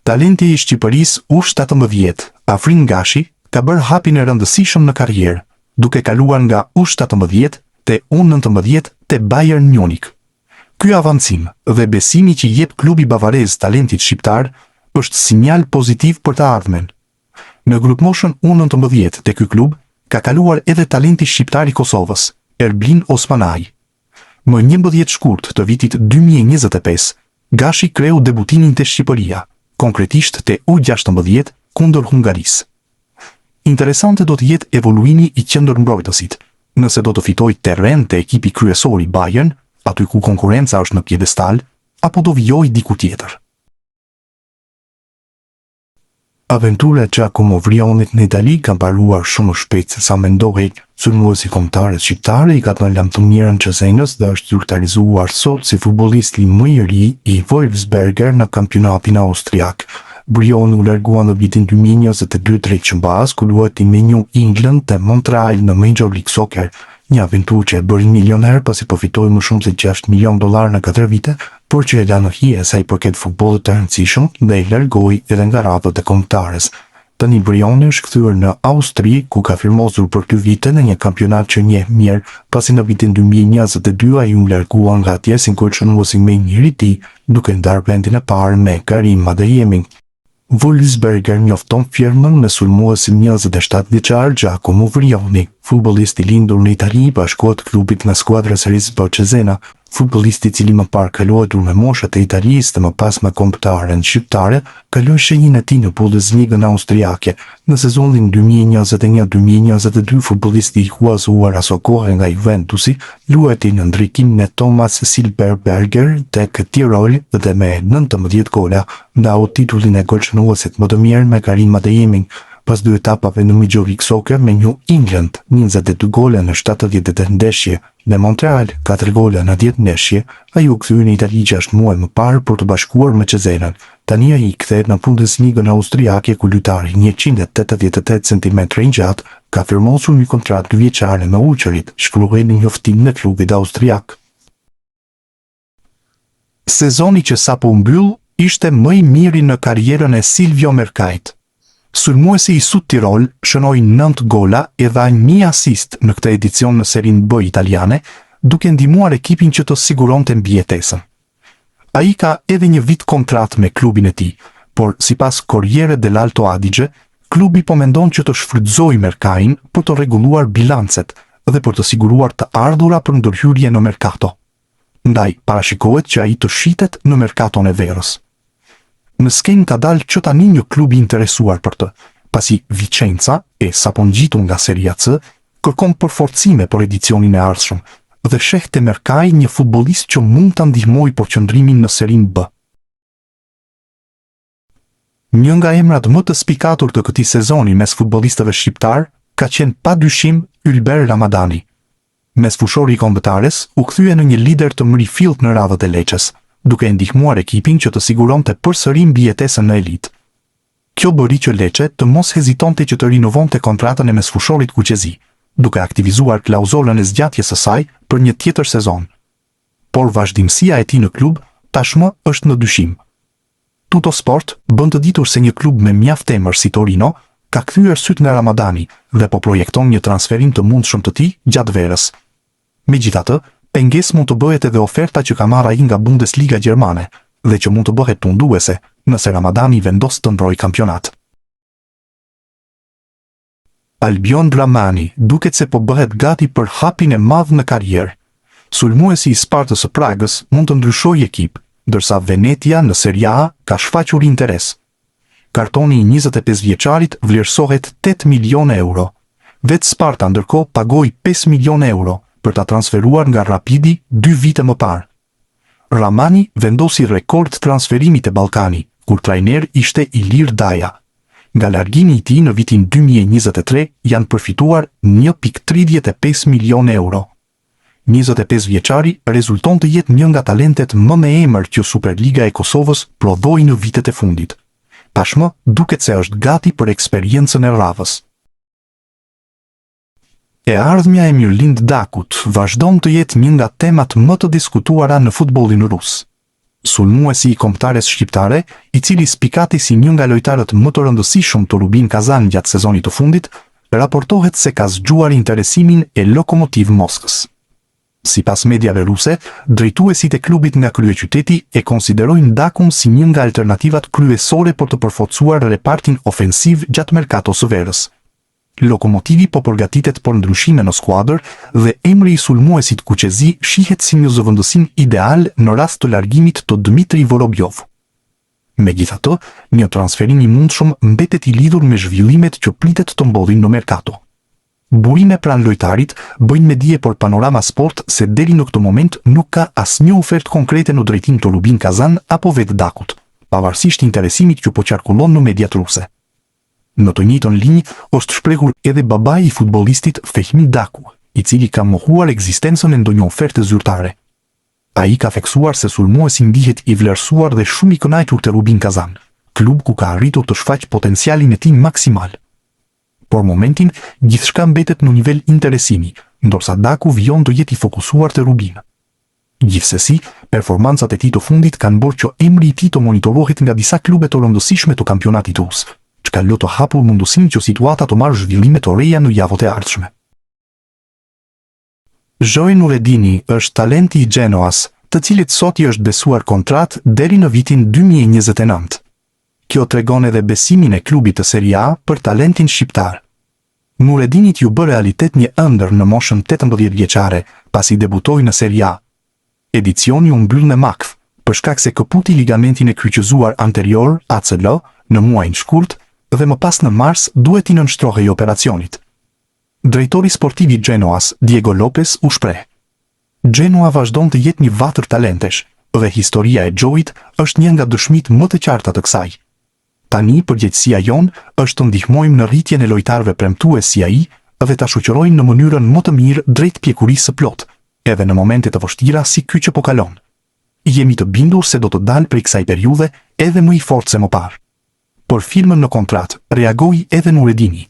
Talenti i Shqipërisë U17, Afrim Gashi, ka bërë hapin e rëndësishëm në karrierë, duke kaluar nga U17 te U19 te Bayern Munich. Ky avancim dhe besimi që i jep klubi bavarez talentit shqiptar është sinjal pozitiv për të ardhmen. Në grupmoshën U19 te ky klub ka kaluar edhe talenti shqiptar i Kosovës, Erblin Osmanaj. Më 11 shkurt të vitit 2025, Gashi kreu debutimin te Shqipëria, konkretisht te U16 kundër Hungarisë. Interesante do të jetë evoluimi i qendërmbrojtësit, nëse do të fitojë terren te ekipi kryesor i Bayern, aty ku konkurrenca është në piedestal, apo do vijojë diku tjetër. Aventura e Giacomo Vrionit në Itali ka mbaruar shumë më shpejt se sa mendohej. Sulmuesi i kombëtares shqiptare i ka dhënë lamtumirën Cezenës dhe është zyrtarizuar sot si futbollisti më i ri i Wolfsberger në kampionatin austriak. Vrioni u largua në vitin 2022 drejt SHBA-s ku luajti me New England dhe Montreal në Major League Soccer, një aventurë që e bëri milioner pasi përfitoi më shumë se 6 milionë dollarë në 4 vite, por që e la në hije sa i përket futbollit të rëndësishëm dhe e largoi edhe nga radhët e kombëtares. Tani Vrioni është kthyer në Austri, ku ka firmosur për dy vite në një kampionat që njeh mirë, pasi në vitin 2022 ai u largua nga atje si golshënuesi më i mirë i tij, duke ndarë vendin e parë me Karim Adeyemin. Wolfsberger njofton firmën me sulmuesin 27 vjeçar Giacomo Vrioni. Futbollisti i lindur në Itali i bashkohet klubit nga skuadra e Serisë B Cesena. Futbollisti i cili më parë ka luajtur me moshat e Italisë dhe më pas me kombëtaren shqiptare, ka lënë shenjën e tij në Bundesligën austriake. Në sezonin 2021-2022 futbollisti i huazuar asokohe nga Juventusi luajti nën drejtimin e Thomas Silberberger tek Tirol dhe me 19 gola ndau titullin e golshënuesit më të mirë me Karim Adeyemin. Pas dy etapave në Major League Soccer me New England, 22 gola në 78 ndeshje, dhe Montreal, 4 gola në 10 ndeshje, ai u kthye në Itali 6 muaj më parë për t'u bashkuar me Cezenën. Tani ai kthehet në Bundesligën austriake ku lojtari 188 cm i gjatë ka firmosur një kontratë dyvjeçare me Ujqërit, shkruhej në njoftimin e klubit austriak. Sezoni që sapo u mbyll ishte më i miri në karrierën e Silvio Merkajt. Sulmuesi i Sud Tirol shënoi 9 gola e dha një asist në këtë edicion në Serinë B italiane, duke ndihmuar ekipin që të siguronte mbijetesën. Ai ka edhe një vit kontratë me klubin e tij, por sipas Corriere dell'Alto Adige, klubi po mendon që të shfrytëzojë Merkajn për të rregulluar bilancet dhe për të siguruar të ardhura për ndërhyrje në merkato. Ndaj, parashikohet që ai të shitet në merkaton e verës. Në skenë ka dalë që tani një klub i interesuar për të, pasi Vicenza, e sapo ngjitur nga Seria C, kërkon përforcime për edicionin e ardhshëm dhe sheh te Merkaj një futbollist që mund ta ndihmojë për qëndrimin në Serinë B. Një nga emrat më të spikatur të këtij sezoni mes futbollistëve shqiptarë ka qenë pa dyshim Ylber Ramadani. Mesfushori i kombëtares u kthye në një lider të mirëfilltë në radhët e Lecces, duke e ndihmuar ekipin që të siguronte përsëri mbijetesën në elitë. Kjo bëri që Lecce të mos hezitonte që të rinovonte kontratën e mesfushorit kuqezi, duke aktivizuar klauzolën e zgjatjes së saj për një tjetër sezon. Por vazhdimësia e tij në klub tashmë është në dyshim. Tuttosport bën të ditur se një klub me mjaft emër si Torino ka kthyer sytë nga Ramadani dhe po projekton një transferim të mundshëm të tij gjatë verës. Megjithatë, pengesë mund të bëhet edhe oferta që ka marrë ai nga Bundesliga gjermane dhe që mund të bëhet tunduese nëse Ramadani vendos të ndërrojë kampionat. Albion Rrahmani duket se po bëhet gati për hapin e madh në karrierë. Sulmuesi i Spartës së Pragës mund të ndryshojë ekip, ndërsa Venetia në Serie A ka shfaqur interes. Kartoni i 25 vjeçarit vlerësohet 8 milionë euro. Vetë Sparta ndërkohë pagoi 5 milionë euro për ta transferuar nga Rapidi dy vite më parë. Rrahmani vendosi rekord transferimi te Ballkani, kur trajner ishte Ilir Daja. Nga largimi i tij në vitin 2023 janë përfituar 1.35 milionë euro. 25 vjeçari rezulton të jetë një nga talentet më me emër që Superliga e Kosovës prodhoi në vitet e fundit. Tashmë duket se është gati për eksperiencën e radhës. E ardhmja e Mirlind Dakut vazhdon të jetë një nga temat më të diskutuara në futbollin rus. Sulmuesi i kombëtares shqiptare, i cili spikati si një nga lojtarët më të rëndësishëm të Rubin Kazan gjatë sezonit të fundit, raportohet se ka zgjuar interesimin e Lokomotiv Moskës. Sipas mediave ruse, drejtuesit e klubit nga kryeqyteti e konsiderojnë Dakun si një nga alternativat kryesore për të përforcuar repartin ofensiv gjatë merkatos së verës. Lokomotivi po përgatitet për ndryshime në skuadër dhe emri i sulmuesit kuqezi shihet si një zëvendësim ideal në rast të largimit të Dmitry Vorobyov. Megjithatë, një transferim i mundshëm mbetet i lidhur me zhvillimet që pritet të ndodhin në merkato. Burime pranë lojtarit bëjnë me dije për Panorama Sport se deri në këtë moment nuk ka asnjë ofertë konkrete në drejtim të Rubin Kazan apo vetë Dakut, pavarësisht interesimit që po qarkullon në mediat ruse. Në të njëjtën linjë është shprehur edhe babai i futbollistit Fehmi Daku, i cili ka mohuar ekzistencën e ndonjë oferte zyrtare. Ai ka theksuar se sulmuesi ndihet i vlerësuar dhe shumë i kënaqur te Rubin Kazan, klub ku ka arritur të shfaqë potencialin e tij maksimal. Për momentin, gjithçka mbetet në nivel interesimi, ndërsa Daku vijon të jetë i fokusuar te Rubin. Gjithsesi, performancat e tij të fundit kanë bërë që emri i tij të monitorohet nga disa klube të rëndësishme të kampionatit rus, çka lë të hapur mundësinë që situata të marrë zhvillime të reja në javët e ardhshme. Joe Nuredini është talenti i Genoas, të cilit sot i është besuar kontratë deri në vitin 2029. Kjo tregon edhe besimin e klubit të Serie A për talentin shqiptar. Nuredinit iu bë realitet një ëndërr në moshën 18 vjeçare, pasi debutoi në Serie A. Edicioni u mbyll me makth, për shkak se këputi ligamentin e kryqëzuar anterior, ACL, në muajin shkurt dhe më pas në mars duhet t'i nënshtrohej operacionit. Drejtori sportiv i Genoas, Diego Lopez, u shpreh: Genoa vazhdon të jetë një vatër talentesh dhe historia e Joe-it është një nga dëshmitë më të qarta të kësaj. Tani përgjegjësia jonë është të ndihmojmë në rritjen e lojtarëve premtues si ai dhe ta shoqërojmë në mënyrën më të mirë drejt pjekurisë së plotë, edhe në momente të vështira si ky që po kalon. Jemi të bindur se do të dalë prej kësaj periudhe edhe më i fortë se më parë. Për firmën në kontratë reagoi edhe Nuredini.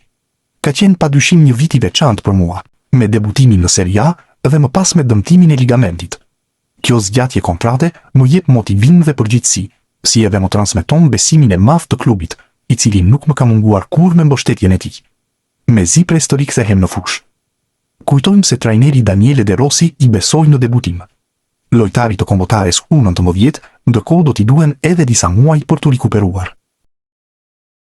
Ka qenë padyshim një vit i veçantë për mua, me debutimin në Serie A dhe më pas me dëmtimin e ligamentit. Kjo zgjatje kontrate më jep motivim dhe përgjegjësi, si edhe më transmeton besimin e madh të klubit, i cili nuk më ka munguar kurrë me mbështetjen e tij. Mezi pres të rikthehem në fushë. Kujtojmë se trajneri Daniele De Rossi i besoi në debutim. Lojtarit të kombëtares U19, ndërkohë do t'i duhen edhe disa muaj për t'u rikuperuar.